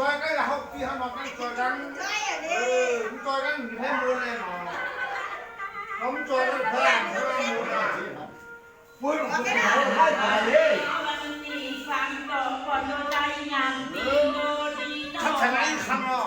ຊ່ອຍກັນລະ ເຮົາພີ່ເຮົານ້ອງກັນ ຊ່ອຍກັນ ເອີ ມັນຊ່ອຍກັນຢູ່ໃນໝູ່ແນ່ນອນ ເຮົາມັນຊ່ອຍກັນ ເພິ່ນເຮົາໝູ່ ໂອ້ຍ ມັນຄືເຮົາໄດ້ຕາຍເດ້ ເອີ ທັກສະໄນຄຳເນາະ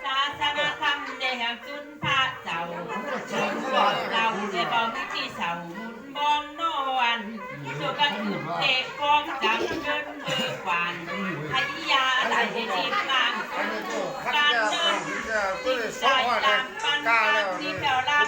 ສາສະນະທຳແດ່ແຫ່ງຈຸນພະເຈົ້າ ເຈົ້າແຕ່ບໍ່ມີທີ່ເຊົ່າ ໝຸນມອງນອນ ໂຊກະຂຶ້ນເຕະຂອງຈຳເງິນມືກວານ ໄພຍາໄດ້ຕິດມາງ ການເງິນ ຈິດໃຈຕ່າງປັນກັນທີ່ແถວລາມ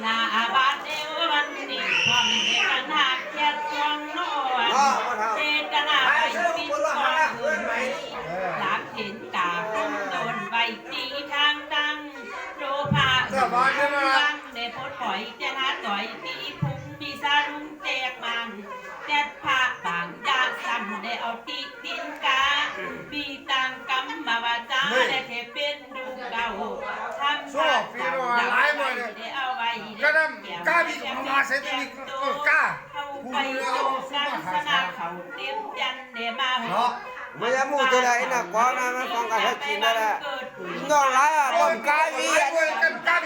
ນາອາບາດເດວວັນນີ້ ພ້ອມແຕ່ກັນຫາກແຄດຊ່ວງນອນ ເຈດຕະນາໄປປິດທອງເງິນ ຫຼັກເຫັນກາຄົງໂດນໄວ້ຕີທາງຕັ້ງ ໂລພະສັງວັງ ໄດ້ປົດປ່ອຍແຕ່ລະຕ່ອຍຕີພຸງ ມີສາລຸງແຕກມັງ ແຕ່ພະບາງຢ່າຊ້ຳ ໄດ້ເອົາຕິ ຕີນກາ ມີຕັ້ງກຳມະວາຈາ ແລະເທເປັນລູກເຕົ້າ ທຳພະເຈົ້າໄດ້ເອົາໄວ້ ກະນຳກາບິກອອກມາໃສ່ຕົວນີ້ ເອີ ກາ ເຮົາໄປໂຕກັນຊະນະເຂົາເຕັມຈັນແດ່ມາເນາະ ມາຍາໝູ່ຕົວໃດນະ ກອງນະ ມັນຟັງກັນໃຫ້ກິນນັ້ນແຫຼະ ນ້ອງຫຼາຍອ່ະ ຕ້ອງກາວີ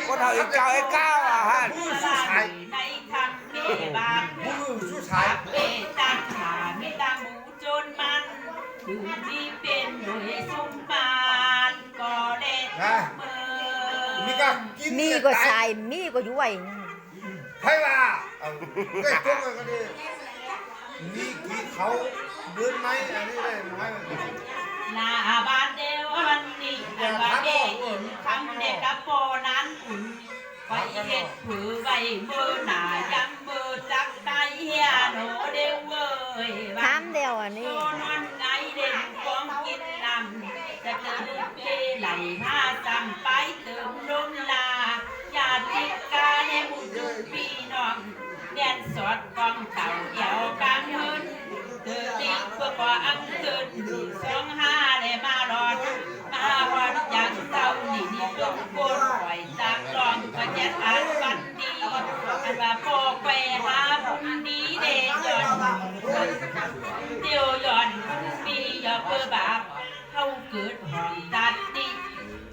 ຄົນເຖົ້າອີກເຈົ້າໄອ້ກ້າວອ່ະຫັ້ນ ໃນທຳເມບາບ ຜູ້ສຸດທ້າຍ ເມຕັງຫາ ມີຕາໝູ ຈົນມັນຄືມີເປັນໂດຍສົມບາດກໍແລະ ນະ ມີກະກິນ ມີກໍໃສ່ ມີກໍຢູ່ໄວ້ ໃຜວ່າ ເອີ ໄດ້ຕົກກັນດີ ມີກິນເຂົາເດີນໃນອັນນີ້ໄດ້ ໜ້າບາດເດວອັນນີ້ ອັນວ່າເດອີຄຳແດ່ກະປໍນານອຸ່ນ ໄວ້ເຮັດເຜີໄວ້ເມີໜ້າ ຢາມເມີຈັກຕາຍເຮຍໂນເດວເອີຍ ຖາມແລ້ວອັນນີ້ ນອນໄຫງເຫຼັ້ນກອງກິນນ້ຳ ຈະເຕີມເປໄຫຼຫາຊ້ຳໄປເຕີມລົມລາ ຍາຕິກາແນໝູ່ຈຸພີ່ນ້ອງ ແມ່ນສອດກອງເຕົາແອວກາງເງິນ ເຕີຕິເພື່ອກວ່າອັງເກີນ ສອງຫ້າແລະມາລອດ ມາຮອດຢ່າງເຕົ້ານີ້ ນີ້ຕົງໂກນຂ້ອຍຈາກລອງກະແຈດອານວັນດີ ອັນວ່າພໍ່ແກຫາບຸນດີເດຍ້ອນ ດຽວຍ້ອນບຸນມີ ເປີບາບ ເຮົາເກີດຫ້ອງຈັດຕິ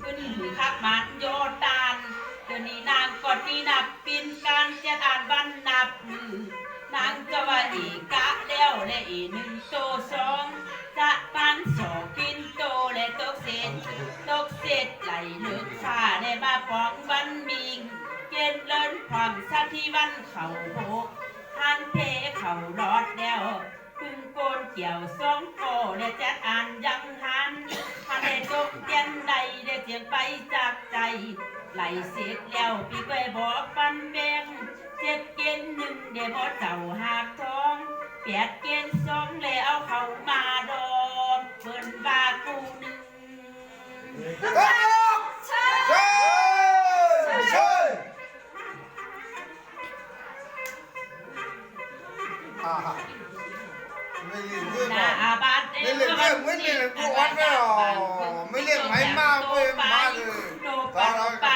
ຂຶ້ນຢູ່ຄັກໝານໂຍຕານ ດຽວນີ້ນາງກໍຕິນັບປິ່ນການຈັດອານວັນນັບມື້ ນາງຈະວ່າເອກະແລ້ວ ແລະເອໜຶ່ງໂຕສອງ ຈະປານສອກກິນໂຕ ແລະຕົກເສດ ຕົກເສດໄຫຼເລິກຟ້າ ແລະມາປອງວັນມິງ ເກນເລີນພ້ອມສາທິວັນເຂົ້າໂຮກ ຫານເພເຂົ້າລອດແລ້ວ ປຶງໂກນກ່ຽວສອງກໍ ແລະຈັດອານຍັງຫັນ ຫາກໄດ້ຕົກແຕ່ນໃດ ແລະຈຽງໄປຈາກໃຈ ໄຫຼເສັດແລ້ວປີກໄວ້ບອກປັນແບ່ງ ເຈັດເກນໜຶ່ງ ແດ່ບໍ່ເຈົ້າຫາກທອງ ແປດເກນສອງ ແລະເອົາເຂົ້າມາດອມ ເອີ້ນວ່າຄູ່ໜຶ່ງ ເຊີຍ ເຊີຍ ເຊີຍ ອ່າ ໄດ້ເລື່ອງເລີຍ ໄດ້ເລື່ອງເລີຍ ບໍ່ອ່ອນແລ້ວ ໄດ້ເລື່ອງໃໝ່ມາເວີຍ ມາເລີຍ ໂຕໄປ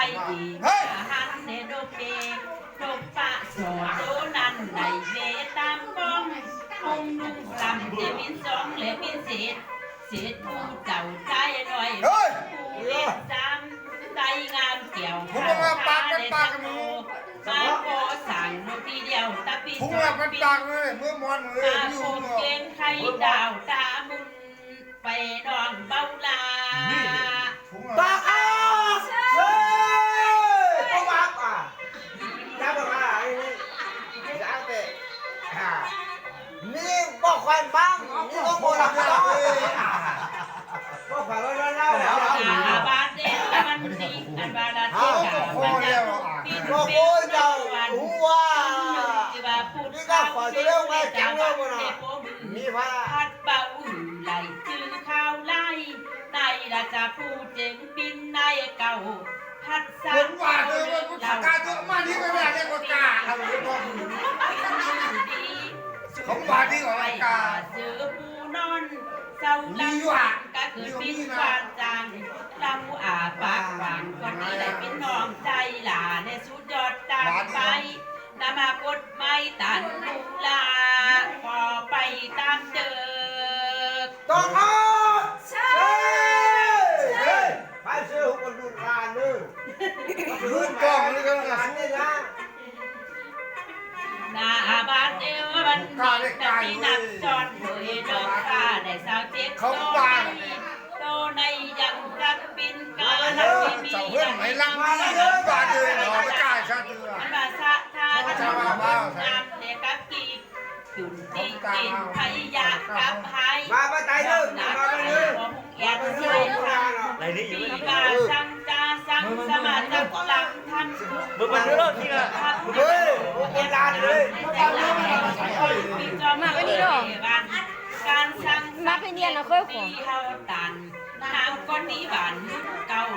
ເຮີ້ຍ ອາຫານເດໂດເປ ໂຕປະສອໂຕນັ້ນໄດ້ເວຕາມກອງ ຄົງນຸ່ງຊ້ຳແຕ່ມິນສອງ ແລະມິນເສດ ເສດຜູ້ເຈົ້າຊາຍນ້ອຍ ເຮີ້ຍ ຜູ້ເລກສາມ ໃສ່ງາມແກ້ວ ຜູ້ວ່າປາກເປັນປາກ ມາກໍ່ສ້າງໂນທີດຽວ ຕະປິ ຜູ້ວ່າເປັນປາກເລີຍ ເມືອມອນເລີຍ ມາໂຄເກນໄຂ່ດາວຕາມຸນ ໄປນ້ອງເບົາລາ ປາກອາກ ເຮີ້ຍ ປາກອາກ ຈັບປາກອາກ ຢ່າເຕະ ອ່າ ມີບໍ່ຄ່ອຍມັ້ງ ມີບໍ່ຄ່ອຍມັ້ງ ບໍ່ຄ່ອຍເວົ້າເລື່ອງລາວ ອາບາດເດ ມັນຊິ ອັນວ່າລະເທກາ ມັນຈະ ບໍ່ໂກຍເຈົ້າ ຮູ້ວ່າ ທີ່ວ່າພຸດ ນີ້ກໍຂໍຈະເລື່ອງໄວ້ຈັງເລື່ອງບໍ່ນະ ມີພະ ພັດເບົາອື່ນໄຫຼຈື່ຂ່າວຫຼາຍ ໃນລາຊະຜູ້ເຈັງປິ່ນນາຍເກົ່າ ພັດສະ ຜົມວ່າເດີ ມັນປະກາດຕົວມານີ້ກໍໄດ້ແລ້ວກໍກາ ເອົາເລີຍບໍ່ ຜົມວ່າດີກວ່າກາ ເສືອຜູ້ນອນ ເຊົາຫຼັບກະເກີດປິ່ນຄວານຈາງ ລຳອາປາກກວ້າງ ກໍນີ້ແຫຼະເປັນນ້ອງໃຈຫຼ້າ ແລະສຸດຍອດຕາມໄປ ນຳມາກົດໝາຍຕານລຸງລາ ກໍໄປຕາມເດີກ ຕ້ອງເອົາ ເຊີຍ ເຊີຍ ໃຜເຊີຍ ໃຫ້ລຸງລາເດີ ລຸງກ້ອງນີ້ກໍລະ ໜ້າບາດເອວ ບັນດີກະຕິນັບຊ້ອນໂດຍດອກຟ້າ ແລະຊາວເຈັດ ເຂົາວ່າ ໂຕໃນຍັງຈັກປິ່ນກາ ເຈົ້າເຮືອນໄໝລຳ ບາດເດີ ເນາະ ໄປກາຍຊະເທື່ອ ອັນວ່າສະທານງາມແຕ່ກັບກີບ ຈຸນຕິກິນໄພຢາກັບຫາຍ ມາປະໄຕເດີ ມາປະໄຕເດີ ແອນເຊີຍ ໄລນີ້ຢູ່ ປີກາສັງຈາສັງສະມາຈັກລັງທັນ ເບິ່ງມັນເດີ ເລີກທີ່ລະ ເຮີ້ຍ ໂອ້ ໂບລານເລີຍ ມາໄປນີ້ເດີ ການສັງ ມາໄປນຽນນະ ເຄີຍຂໍ ເຮົາຕັນ ນາງກໍຕິບານເກົ່າ